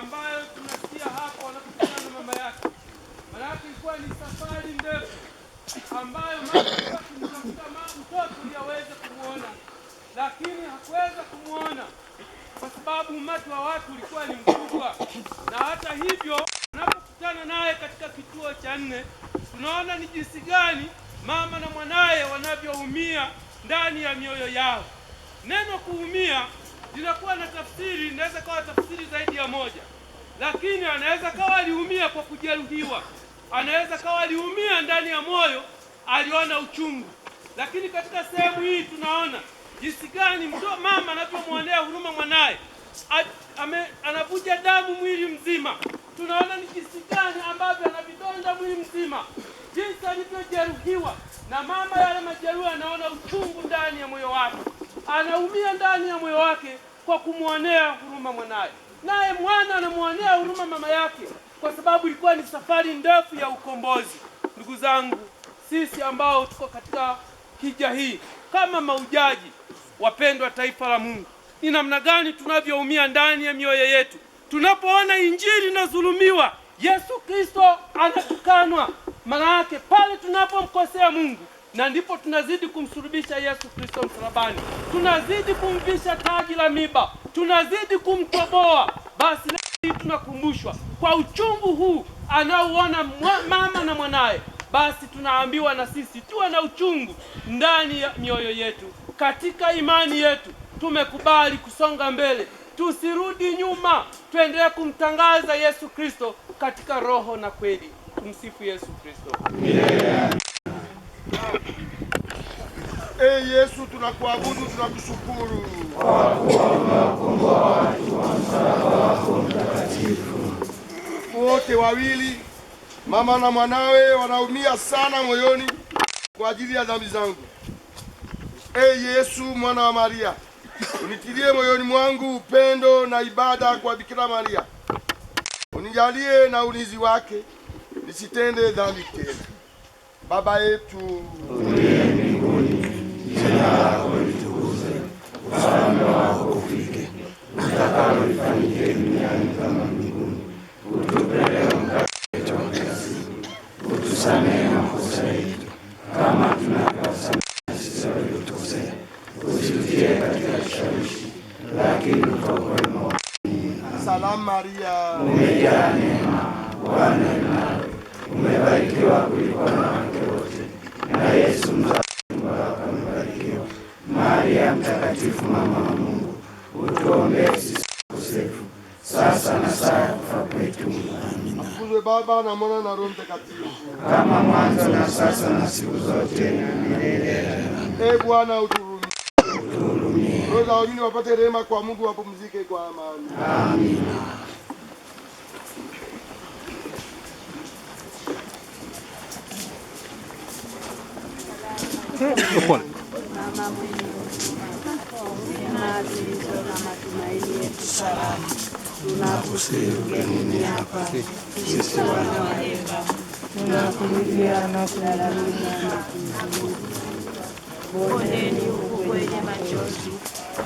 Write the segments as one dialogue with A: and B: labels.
A: ambayo tunasikia hapa wanapokutana na mama yake. Maanake ilikuwa ni safari ndefu ambayo mama alikuwa akimtafuta mtoto ili aweze kumwona, lakini hakuweza kumwona kwa sababu umati wa watu ulikuwa ni mkubwa. Na hata hivyo, tunapokutana naye katika kituo cha nne, tunaona ni jinsi gani mama na mwanaye wanavyoumia ndani ya mioyo yao. Neno kuumia linakuwa na tafsiri, inaweza kuwa tafsiri zaidi ya moja, lakini anaweza kawa aliumia kwa kujeruhiwa, anaweza kawa aliumia ndani ya moyo, aliona uchungu. Lakini katika sehemu hii tunaona jinsi gani mama anavyomwonea huruma mwanaye, anavuja damu mwili mzima. Tunaona ni jinsi gani ambavyo anavidonda mwili mzima, jinsi alivyojeruhiwa na mama. Yale majeruhi, anaona uchungu ndani ya moyo wake, anaumia ndani ya moyo wake kwa kumwonea huruma mwanaye, naye mwana anamwonea huruma mama yake, kwa sababu ilikuwa ni safari ndefu ya ukombozi. Ndugu zangu, sisi ambao tuko katika hija hii kama maujaji, wapendwa taifa la Mungu, ni namna gani tunavyoumia ndani ya mioyo yetu tunapoona injili inadhulumiwa, Yesu Kristo anatukanwa. Maana yake pale tunapomkosea Mungu, na ndipo tunazidi kumsulubisha Yesu Kristo msalabani, tunazidi kumvisha taji la miba, tunazidi kumtoboa. Basi leo hii tunakumbushwa kwa uchungu huu anaouona mama na mwanaye, basi tunaambiwa na sisi tuwe na uchungu ndani ya mioyo yetu. Katika imani yetu tumekubali kusonga mbele, tusirudi nyuma, tuendelee kumtangaza Yesu Kristo katika roho na kweli. Tumsifu Yesu Kristo.
B: Ee Yesu, tunakuabudu, tunakushukuru wote wawili, mama na mwanawe, wanaumia sana moyoni kwa ajili ya dhambi zangu. Ee Yesu, mwana wa Maria, unitilie moyoni mwangu upendo na ibada kwa Bikira Maria, unijalie na ulinzi wake nisitende dhambi tena. Baba yetu
C: Uliye mbinguni, jina lako litukuzwe, ufalme wako ufike, utakalo lifanyike duniani kama mbinguni. Utupe leo mkate wetu wa kila siku, utusamehe makosa yetu kama tunavyowasamehe sisi waliotukosea, usitutie katika kishawishi, lakini utuokoe maovuni.
B: Salamu Maria,
C: Umejaa neema, Bwana yu nawe, umebarikiwa kuliko wanawake wote, na Yesu mzao wa tumbo lako amebarikiwa. Maria Mtakatifu, mama wa Mungu, utuombee sisi wakosefu, sasa na saa ya kufa kwetu. Amina.
B: Atukuzwe Baba na Mwana na Roho Mtakatifu.
C: Kama mwanzo na sasa na siku zote na milele.
B: Ee Bwana utuhurumie. Roho za waamini wapate rehema kwa Mungu, wapumzike kwa amani.
C: Amina.
D: Mama mwenye huruma, zilizo na matumaini yetu salama,
C: Tunakusihi ugenini hapa, sisi wana wa Eva,
D: tunakulilia na kulalamika na kuhuzunika. Bondeni huku kwenye machozi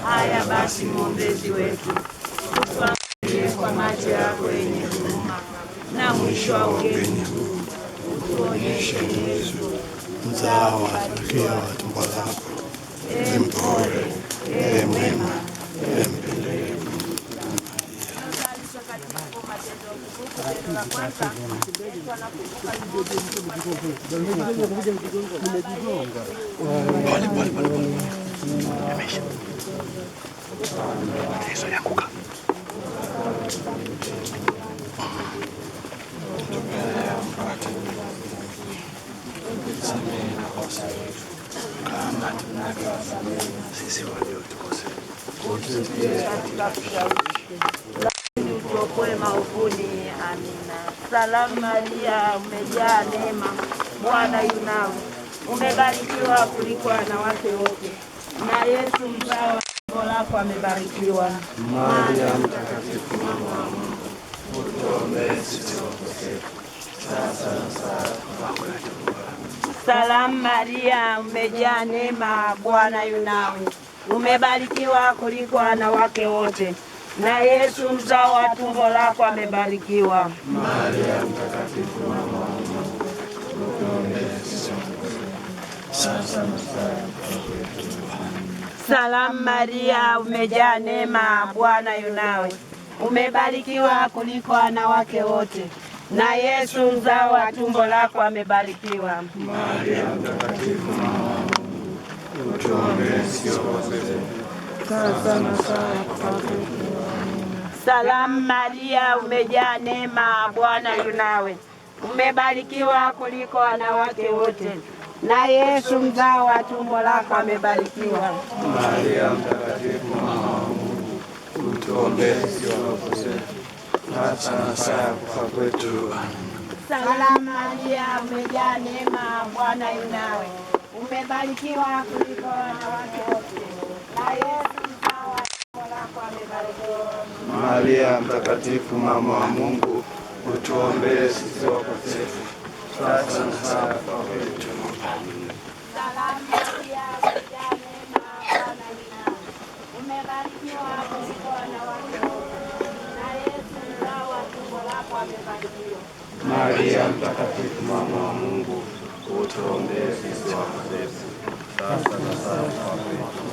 D: haya, basi mwombezi wetu, utuangalie kwa macho yako yenye huruma, na mwisho wa ugeni huu utuonyeshe Yesu
C: mzao wa Maria wa tumbo lako, ee mpole, ee mwema, ee mpendelevu. Pole pole pole pole. Imeisha. Yesu alianguka. Tupe leo mkate. Samehe makosa yetu kama tunavyowasamehe sisi waliotukosea.
D: Ututie katika kishawishi, lakini utuokoe maovuni. Amina. Salamu Maria, umejaa neema, Bwana yu nawe, umebarikiwa kuliko wanawake wote, na Yesu mzao wa tumbo lako amebarikiwa.
C: Maria Mtakatifu, mama wa Mungu, utuombee sisi wakosefu, sasa na saa ya kufa kwetu.
D: Salamu Maria, umejaa neema, Bwana yu nawe, umebarikiwa kuliko wanawake wote, na Yesu mzao wa tumbo lako amebarikiwa.
C: Maria Mtakatifu, mama wa Mungu, utuombee sisi wakosefu, sasa na saa ya kufa kwetu.
D: Salamu Maria, umejaa neema, Bwana yu nawe, umebarikiwa kuliko wanawake wote, na Yesu mzao wa tumbo lako amebarikiwa.
C: Maria Mtakatifu, mama wa Mungu, utuombee sisi wakosefu, sasa na saa ya kufa kwetu.
D: Salamu Maria, umejaa neema, Bwana yu nawe, umebarikiwa kuliko wanawake wote, na Yesu mzao wa tumbo lako amebarikiwa.
C: Maria Mtakatifu, mama wa Mungu, utuombee sisi wakosefu, sasa na saa ya kufa kwetu.
D: Salamu Maria, umejaa neema, Bwana yu nawe, umebarikiwa kuliko wanawake wote, na Yesu mzao wa tumbo lako amebarikiwa.
C: Maria Mtakatifu, mama wa Mungu, utuombee sisi wakosefu, sasa na saa ya kufa kwetu.
D: Salamu Maria, umejaa neema, Bwana yu nawe, umebarikiwa kuliko wanawake wote, na Yesu mzao wa tumbo lako amebarikiwa.
C: Maria Mtakatifu, mama wa Mungu, utuombee sisi wakosefu, sasa na saa ya kufa kwetu.